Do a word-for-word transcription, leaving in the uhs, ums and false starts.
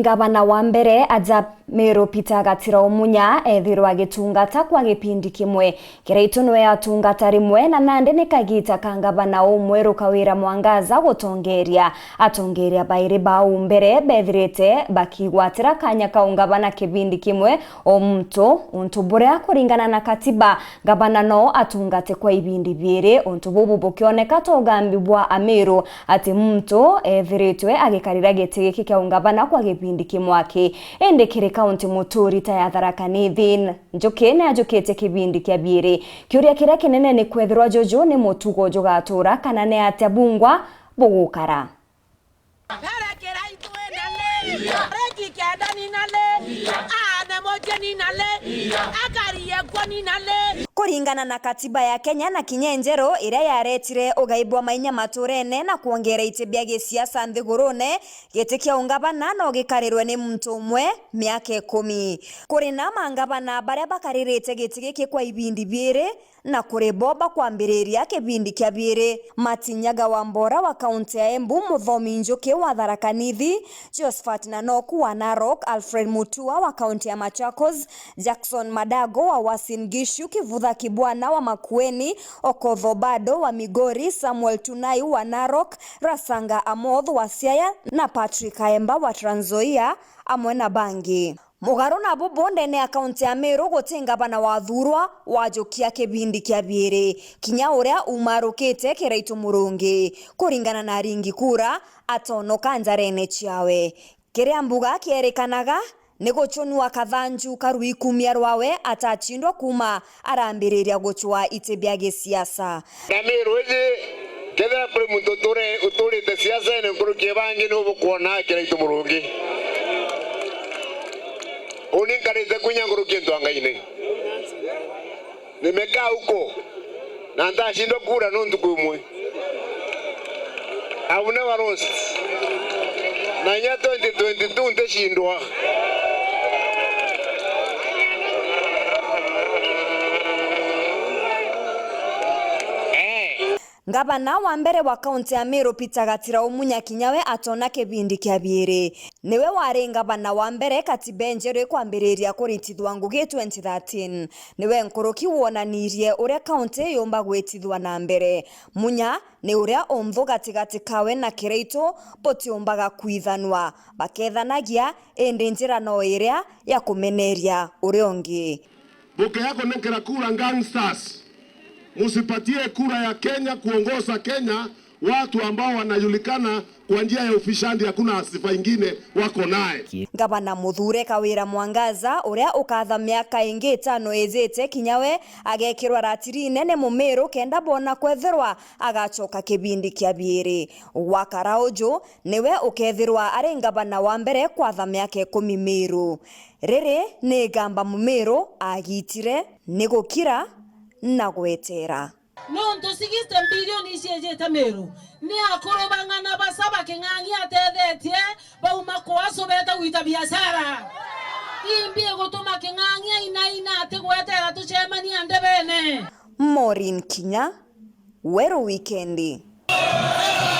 Ngavana wa mbere aja Meru Peter Gatira Umunya ethirwa agitungata kwa gipindi kimwe. Kiraitu niwe atungata rimwe na nandi ni kagita ka ngavana umweru Kawira Mwangaza gutongeria. Atongeria bairi bau mbere bethirite bakigwatira kanya kau ngavana kipindi kimwe o muntu, untu buria kuringana na katiba, ngavana no atungate kwa ibindi biiri. Untu bubu bukioneka ta ugambi bwa Ameru ati muntu ethiritwe agikarira giti giki kia ungavana kwa gipindi kimwe aki. Indi kiri kaunti muturi ta ya Tharaka Nithi, Njuki ni ajukitie kibindi kia biiri. Kiuria kiria kinene ni kwethirwa juju ni mutugo jugatura kana ni atia bungwa bugukara. Erekera itu ina le, reki kenda nina le, aane moje nina le, akarie kwa nina le. Kuringana na katiba ya Kenya na kinya njeru iria yaretire ugai bwa mainya maturene na kwongera iti bia gisiasa nthigurune, giti kia ungavana no gikarirwe ni muntu umwe miaka ikumi. Kuri na mangavana baria bakaririte giti giki kwa ibindi biiri, na kuri bo bakwambiriria kibindi kia biiri. Martin Nyaga wa Mbora wa kaunti ya Embu, Muthomi Njuki wa Tharaka Nithi, Josephat Nanoku wa Narok, Alfred Mutua wa kaunti ya Machakos, Jackson Madago wa Uasin Gishu, Kivutha Kibwana wa Makueni, Okoth Obado wa Migori, Samuel Tunai wa Narok, Rasanga Amoth wa Siaya na Patrick Kaemba wa Trans Nzoia, amwe na bangi. Mugaru na bubu, ndene ya kaunti ya Meru guti ngavana wathurwa wajukia kibindi kia biiri, kinya uria umarukite Kiraitu Murungi. Kuringana na aringi kura, atonoka njarene ciawe. Kiria mbuga kierikanaga ni gucunua kathanju ka rwikumia rwawe atachindwa kuuma arambiriria gucwaa iti bia gisiasa. Na Meru iji, kethira kuri muntu uture-, uturite siasene nkuruki ya bangi, ni ubukwona Kiraitu Murungi. Uni nkarite kwinya nkuruki ntu angaine. Nimekaa huko na ntashindwa kura nontu kwi umwe. I will never lost. Na inya twenty twenty-two ntishindwa. Eh. Ngavana wa mbere wa kaunti ya Meru, Peter Gatira Umunya, kinya we atona kibindi kia biiri. Niwe wari ngavana wa mbere katiba njeru ikwambiriria kuritithwa ngugi twenty thirteen. Niwe nkuruki wonanirie uria kaunti yumba gwitithwa na mbere. Munya ni uria unthu gatigati kawe na Kiraitu butiumbaga kwithanwa. Bakethanagia, indi njira no iria ya kumeneria uria ungi. Mukea kunenkera kura gangsters. Musipatie kura ya Kenya kuongoza Kenya watu ambao wanajulikana kwa njia ya ufisadi, hakuna sifa ingine wako naye. Ngavana muthure Kawira Mwangaza, uria ukatha miaka ingi itano ijite, kinya we agekirwa ratirine ni Mumiru kenda bona kwethirwa agacoka kibindi kia biiri. Gwakara uju, niwe ukethirwa ari ngavana wa mbere kwatha miaka ikumi Miru. Riri ni igamba Mumiru agitire ni gukira na gwetera. Nontu sixty billion iciejete Miru, ni akuru bang'ana basa ba King'ang'i atethetie bauma kwacu beta gwita biashara? Imbi igutuma King'ang'i ainaina atigwetera tucemania ndebene? Maureen Kinya, Weru Wikendi.